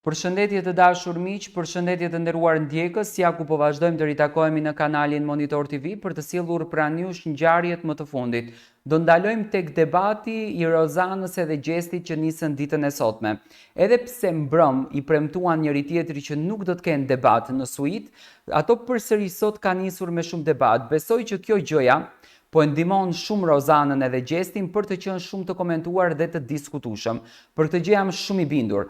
Përshëndetje të dashur miq, përshëndetje të nderuar ndjekës, ja ku po vazhdojmë të ritakohemi në kanalin Monitor TV për të sjellur pranë jush ngjarjet më të fundit. Do ndalojmë tek debati i Rozanës edhe Gjestit që nisën ditën e sotme. Edhe pse mbrëm i premtuan njëri-tjetrit që nuk do të kenë debat në suitë, ato përsëri sot kanë nisur me shumë debat. Besoj që kjo gjëja po e ndihmon shumë Rozanën edhe Gjestin për të qenë shumë të komentuar dhe të diskutueshëm. Për këtë gjë jam shumë i bindur.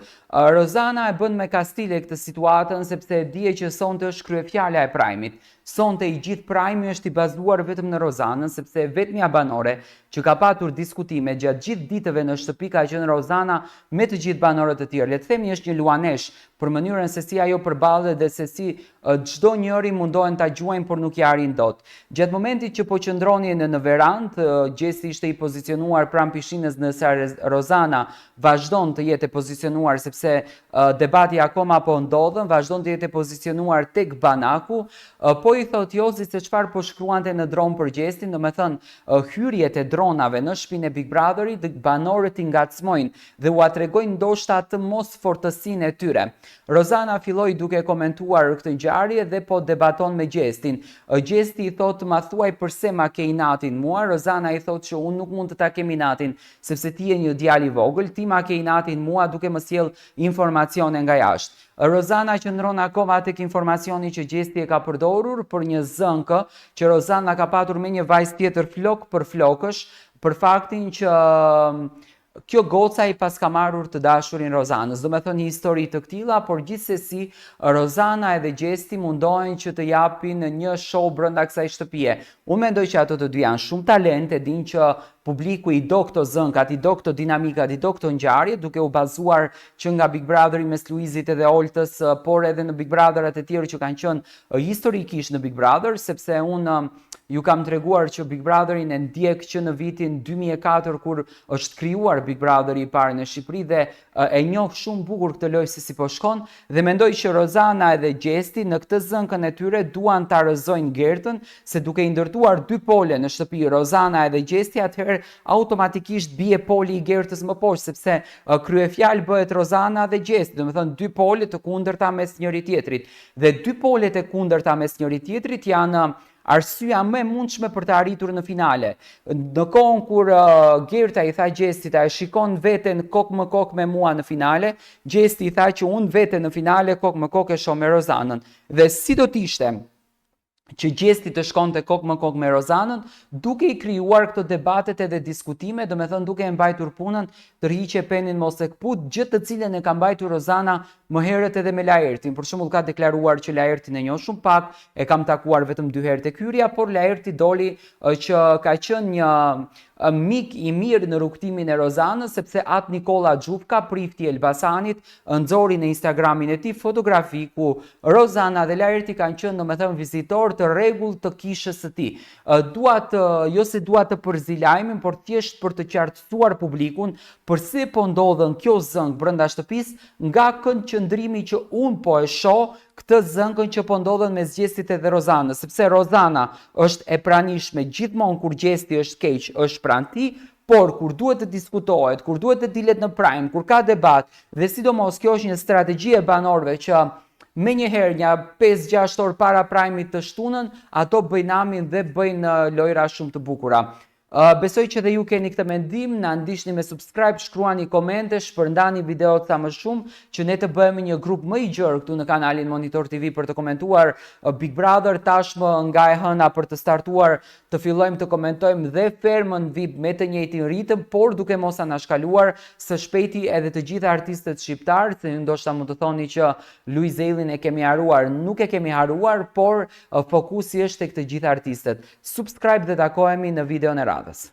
Rozana e bën me kastile këtë situatën sepse e di që sonte është kryefjala e prajmit. Sonte i gjithë prajmi është i bazuar vetëm në Rozanën sepse e vetmja banore që ka patur diskutime gjatë gjithë ditëve në shtëpi ka qenë Rozana me të gjithë banorët e tjerë. Le të themi është një luaneshë për mënyrën se si ajo përballet dhe se si Çdo njëri mundohen ta gjuajnë por nuk ia arrijnë dot. Gjatë momentit që po qëndronin në verandë, Gjesti ishte i pozicionuar pranë pishinës ndërsa Rozana vazhdon të jetë e pozicionuar sepse debati akoma po ndodhën, vazhdon të jetë e pozicionuar tek banaku, po i thotë Jozit se çfarë po shkruante në dron për Gjestin, domethënë hyrjet e dronave në shtëpinë e Big Brotherit, banorët i ngacmojnë dhe ua tregojnë ndoshta atë mosfortësinë e tyre. Rozana filloi duke komentuar këtë ngjarje dhe po debaton me Gjestin. Gjesti i thotë ma thuaj përse ma ke inatin mua, Rozana i thotë që unë nuk mund të ta kem inatin sepse ti je një djalë i vogël, ti ma ke inatin mua duke më sjellë informacione nga jashtë. Rozana qëndron akoma tek informacioni që Gjesti e ka përdorur për një zënkë që Rozana ka patur me një vajzë tjetër flokë për flokësh për faktin që Kjo goca i paska marrur të dashurin Rozanës, domethënë histori të këtilla, por gjithsesi Rozana edhe Gjesti mundohen që të japin një show brenda kësaj shtëpie. Unë mendoj që ato të dy janë shumë talent, e dinë që publiku i do këto zënkat, i do këto dinamikat, i do këto ngjarje, duke u bazuar që nga Big Brotheri mes Luizit edhe Oltës, por edhe në Big Brotherat e tjerë që kanë qenë historikisht në Big Brother, sepse unë ju kam treguar që Big Brotherin e ndjek që në vitin 2004 kur është krijuar Big Brotheri i parë në Shqipëri dhe e njoh shumë bukur këtë lojë se si po shkon dhe mendoj që Rozana edhe Gjesti në këtë zënkën e tyre duan ta rrëzojnë Gertën se duke i ndërtuar dy pole në shtëpi Rozana edhe Gjesti atëherë automatikisht bie poli i Gertës më poshtë sepse kryefjalë bëhet Rozana dhe Gjesti, domethënë dy pole të kundërta mes njëri tjetrit dhe dy polet e kundërta mes njëri tjetrit janë arsyeja më e mundshme për të arritur në finale. Në kohën kur uh, Gerta i tha Gjestit, a e shikon veten kokë më kokë me mua në finale, Gjesti i tha që unë veten në finale kokë më kokë e shoh me Rozanën. Dhe si do të ishte që Gjesti të shkonte kokë më kokë me Rozanën, duke i krijuar këto debatet edhe diskutime, domethënë duke e mbajtur punën, tërhiqe penin mos e këput, gjë të cilën e ka mbajtur Rozana Më herët edhe me Laertin, për shembull ka deklaruar që Laertin e njoh shumë pak, e kam takuar vetëm dy herë tek hyrja, por Laerti doli që ka qenë një mik i mirë në rrugëtimin e Rozanës, sepse At Nikolla Xhufka, prifti i Elbasanit, nxori në Instagramin e tij fotografi ku Rozana dhe Laerti kanë qenë, domethënë, vizitorë të rregullt të kishës së tij. Dua të, jo se dua të përzi lajmin, por thjesht për të qartësuar publikun përse po ndodhën kjo zënkë brenda shtëpisë, Nga këndqëndrimi që unë po e shoh këtë zënkën që po ndodhën mes Gjestit edhe Rozanës, sepse Rozana është e pranishme gjithmonë kur Gjesti është keq, është pranë tij, por kur duhet të diskutohet, kur duhet të dilet në prime, kur ka debat dhe sidomos kjo është një strategji e banorëve që menjëherë nja 5-6 orë para prime-it të shtunën, ato bëjnë namin dhe bëjnë lojra shumë të bukura. Besoj që dhe ju keni këtë mendim, na ndiqni me subscribe, shkruani komente, shpërndani videot sa më shumë, që ne të bëhemi një grup më i gjerë këtu në kanalin Monitor TV për të komentuar Big Brother tashmë nga e hëna për të startuar të fillojmë të komentojmë dhe fermën VIP me të njëjtin ritëm, por duke mos anashkaluar së shpejti edhe të gjithë artistët shqiptarë, se ju ndoshta mund të thoni që Luiz Ejllin e kemi harruar, nuk e kemi harruar, por fokusi është tek të gjithë artistët. Subscribe dhe takohemi në videon e radhës.